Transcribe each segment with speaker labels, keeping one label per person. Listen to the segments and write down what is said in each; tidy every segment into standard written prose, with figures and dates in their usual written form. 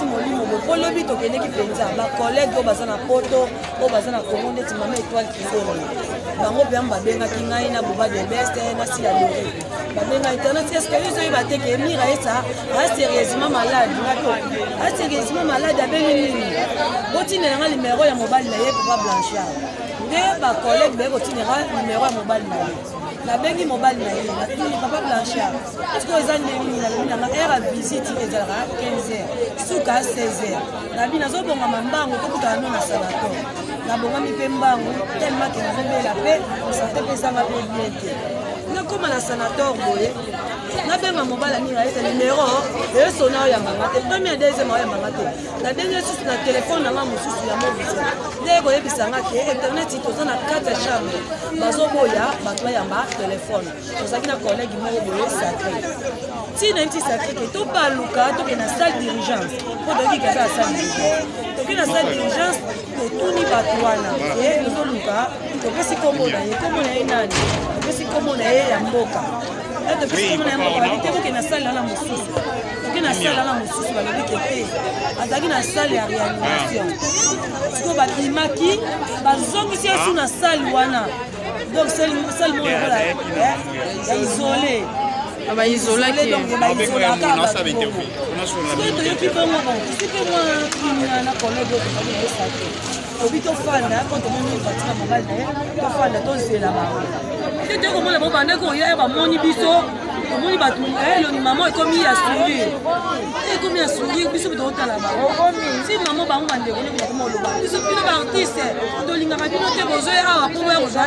Speaker 1: Nakati molimo boye mpo lobi tokendeki mpenza bacollègue oyo baza na poto, oyo baza na Congo, ndeti mama Étoile Kilongo, bango mpenza babengaki ngai na Boba de Best na Sila Dori. Babenga internet, est ce que yo ozoyeba te ke Mira Esa a sérieusement malade? Ngato a sérieusement malade, abeli nini? Botindela nga numero ya mobali na ye, papa Blanchard. Nde bacollègue baye kotindela numero ya mobali na ye. Nabengi mobali na ye, natuni: "Papa Blanchard, sikoyo eza ndenge nini?" Nalobi nanga heure ya visite ezalaka 15 heures, suka 16 heures. Nabi nazobongama mbangu, tokutana no na sanatoire. Nabongami mpe mbangu tellement ke nazobela mpe santé mpe ezanga mpe bien te. Nakóma na sanatoire boye, nabenga mobali amingi ayesa, numero esona, oyambanga te. Première, deuxième, oyambanga te. Nabengi lisusu na telefone nanga mosusu ya mobile, nde koyebisanga ke internet, toza na kati ya chambre, bazoboya bato bayamba telefone. Tozalaki na collègue moko boye sacré, ntina ye ti sacré ke tobaluka, tokende na salle d'urgence, mpo toyoki kaza na salle d'urgence. Toke na salle d'urgence, totuni bato wana e tozoluka, topesi nkombo na ye. Nkombo na ye nani? Topesi nkombo na ye ya mboka. Topesi nkombo na ye mboka, babi te, bokende na salle wana mosusu. Toke na salle wana mosusu, balobi ke te, azalaki na salle ya réanimation. Sikoyo babimaki, bazongisi ye su na salle wana, donc salle moko lokola ya isolé.
Speaker 2: Baisolaki.
Speaker 1: Donc baisolaka bato bongo. Sikoyo toyoki bongo, bon, tosi mpe mwa kimia na collègue oyo tozali na ye sacré. Tobi tofanda po tomoni batika mobali na ye, tofanda tozela bango te. Toyei komona bango bandaki koya, bamoni biso, tomoni bato, elongi mama ekomi ya sourire, ekomi ya sourire. Biso mpe tokotala bango si mama bango bandeko ndenge bakoma oloba biso: "Bino baartiste, tolingaka bino te, bozoya awa mpo boya kozwa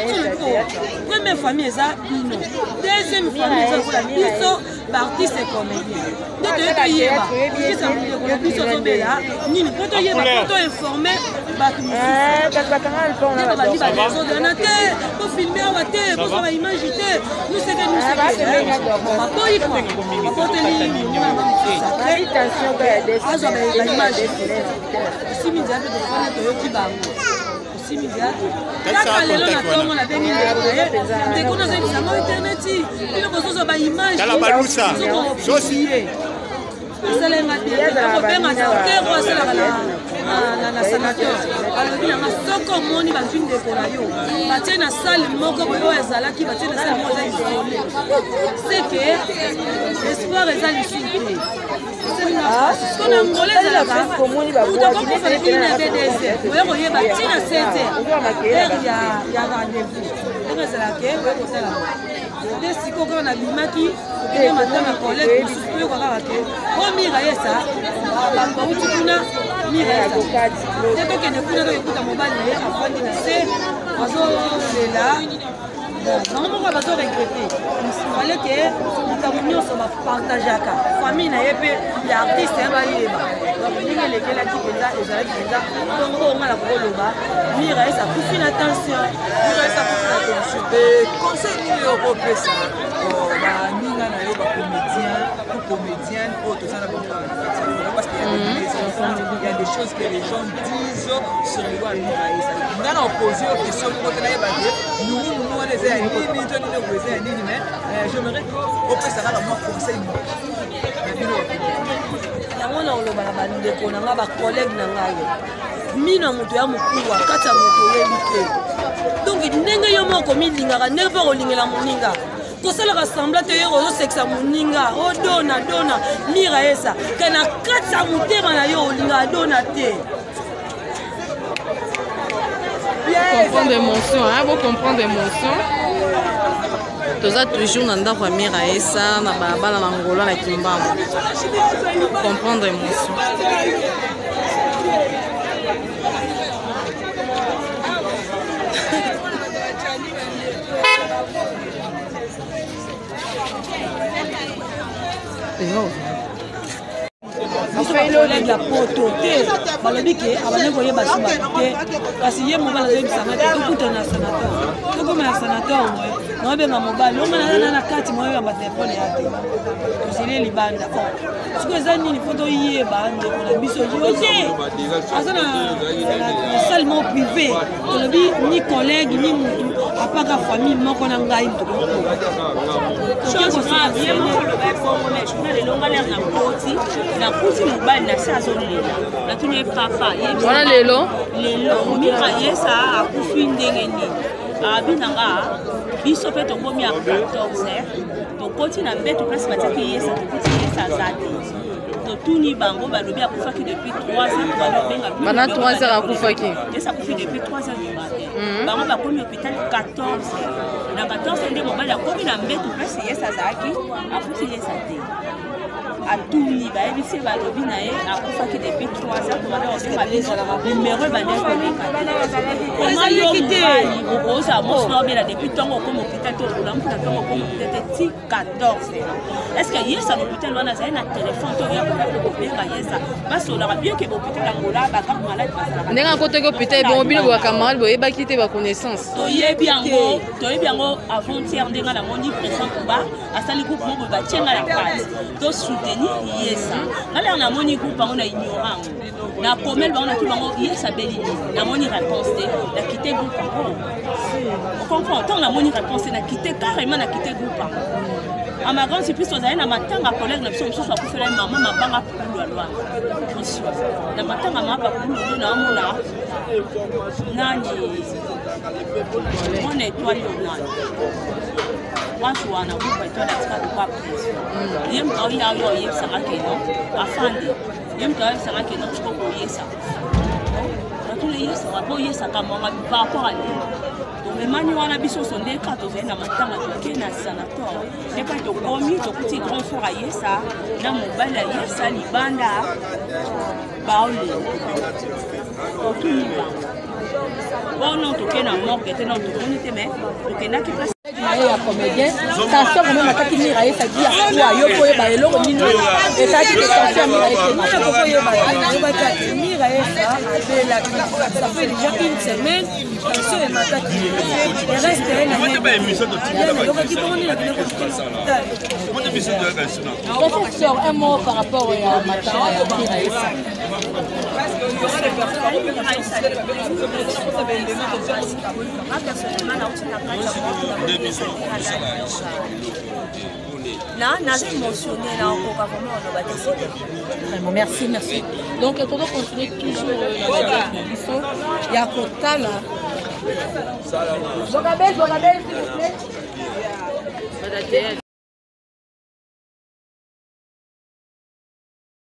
Speaker 1: interview." Première famille eza bino, deuxième famille eza lokola biso baartiste comédien. Nde toye toyeba kisa ndeko na biso azobela nini, mpo toyeba, mpo toinforme bato mosusu. Nde babandi badésordre wana te, bofilme awa te, bozwa baimage te, nuseke nuseke, baboyi kua baboteli moninga azwa baimage. Osimi nzela mpe tofanda, toyoki bango. Osimi nzela kaka lelo na ntongo, nabengi ndeko na ye. Ndeko nazoyebisa ngo internet, bino bozozwa baimage ye esalenga bien. Kobenga docteur oyo asalaka na sanatoire, alobi nanga soki omoni bazwi ndeko na yo, batie na salle moko boye oyo azalaki, batie na salle moko eza isolé, c'est que espoir eza lisusu te. Siko na Ngola ezalaka moto akokufa na bino na BDS, oya koyeba ntina 7 heure ya rendez-vous ndenge ezalaka, oya kotala nde. Sikoyo kaka nabimaki, okende matanga collègue mosusu, toyoka kaka ke o Mira Yesa, bato bauti kuna, Mira Yesa te. Tokende kuna, tokekuta mobali na ye afandi na se, azolela. Bango moko bazo regretter. Fallait ke likambo nyonso bapartageaka famille na ye mpe ya artiste ya bayeba. Donc ndenge elekelaki mpenza, ezalaki mpenza bongo. Oyo nga na kokoloba, Mira Esa akufi na tension.
Speaker 3: Mira Esa akufi na tension. Conseil nini okopesa baninga na yo bacomédien ou comédienne oyo toza na bango na kati ya? Parce qu'il y a des mésententes, il y a des choses que les gens disent sur le ya Mira Esa. Nga na opose yo question moko te, nayeba te nungu nungu wana eza ya nini to nini oyo eza ya nini, mais j'aimerais que opesa kaka mwa conseil na bino.
Speaker 1: Yango na koloba na bandeko na ngai, bacollègue na ngai, mino ya moto ya mokuwa kati ya moto oyebi te. Donc ndenge yo moko milingaka, ndenge mpe kolingela moninga, kosalaka semblant te yo ozosekisa moninga, odona dona Mira Esa, ke na kati ya motema na yo olingaka dona te.
Speaker 2: Comprendre émotion, hein, bo comprendre émotion. Toza toujours na ndako ya Mira Esa na balabala na Ngola na Kimbangu. Comprendre émotion.
Speaker 1: Biso bacollègue ya poto te, balobi ke abandi koyeba so bato te, kasi ye mobali azoyebisanga te tokutana na sanatoire. Tokóma na sanatoire boye, naobenga mobali onga naza na kati, moyoyamba telefone ya te, tozeli libanda. Sikoyo eza nini? Fo toyeba ndeko na biso yo te aza na salle moko privé. Tolobi ni collègue ni mutu apaka famille moko na ngai, mutu.
Speaker 4: Chose grave, ye moko aloba ebongo mais journal elonga lere na koti nakuti mobali na se azolela, natuni ye papa.
Speaker 2: Wana lelo?
Speaker 4: Lelo Mira Yesa akufi ndenge nini? Abi na nga biso mpe tokomi ya 14, tokoti na mbeto place batiaki Yesa, tokuti Yesa aza te. Totuni bango, balobi akufaki depuis 3 heures. Balobenga
Speaker 2: Bana 3 heures akufaki.
Speaker 4: Yesa akufi depuis 3 heures du matin. Bango bakomi hôpital 14 heures. Na 14 heures nde mobali akomi na mbeto place Yesa azalaki, akuti Yesa te. Atuni, bayebisi ye, balobi na ye akufaki depuis 3 heures. Tobanda kobenga biso, numero ebandaki koleka. Koma yo mobali okozala mwasi na obela depuis ntongo, okoma hôpital te, olamuki na ntongo, okoma hôpital te ti 14 heures. Est ce que Yesa na hôpital wana azali na telefone to oya koka mpe kobenga Yesa, basolaka? Bien ke bahôpital Angola bagarde malade bazalaka.
Speaker 2: Ndenge akotaki hôpital bongo, bino bocamarade boyebaki te, baconnaissance?
Speaker 4: Toyebi yango, toyebi yango avant-hier. Ndenge namoni président Kuba asali groupe moko boye, batie nga na kati, tosoutenir Yesa. Nga lere namoni groupe yango, na ignora yango, nakomeli bango, natu bango Yesa abeli nini. Namoni réponse te, nakite groupe yango. Ocomprend? Ntango namoni réponse te, nakite carrément, nakite groupe yango. À ma grande surprise, tozali na matanga collègue na biso mosusu akufela ye mama Mabanga Pulu Alwanga Christian. Na matanga mama Pulu nde naomona nani, mwana étoile oyo, nani, mwasi wana groupe étoile atika lokwa président. Ye moto aoya oyo oyebisanga keno afande, ye moto ayebisanga keno siko koyesa natuna yesaka mpo oyesaka mwanga par rapport à nini. Tomemani wana biso nyonso nde kaka tozali na matanga, toke na sanatoire. Nde kaka tokomi, tokuti grand frère ayesa na mobali ayesa libanda baolela. Totuni bango bono, toke na morgue te, nano tomoni te, mais tokendaki place
Speaker 1: na ye ya comédien. Tension quand même ataki Mira ayesaki ya kwa yo po oyeba eloko nini ezalaki ke tension ya Mira ayesaki. Mira Yesa abelaki, ça fait déjà une semaine, tension emataki, reste ye na nayokaki bongo nini akende hôpital.
Speaker 2: Professeur, un mot par rapport ya matanga ya Mira Yesa.
Speaker 4: Nga personnellement nauti na kati ya na naza émotionné, naokoka vraiment oloba te.
Speaker 2: Vraiment, merci, merci. Donc tozo continuer toujours na na biso ya kotala.
Speaker 1: Bokabel, Bokabel, s'il vous plaît.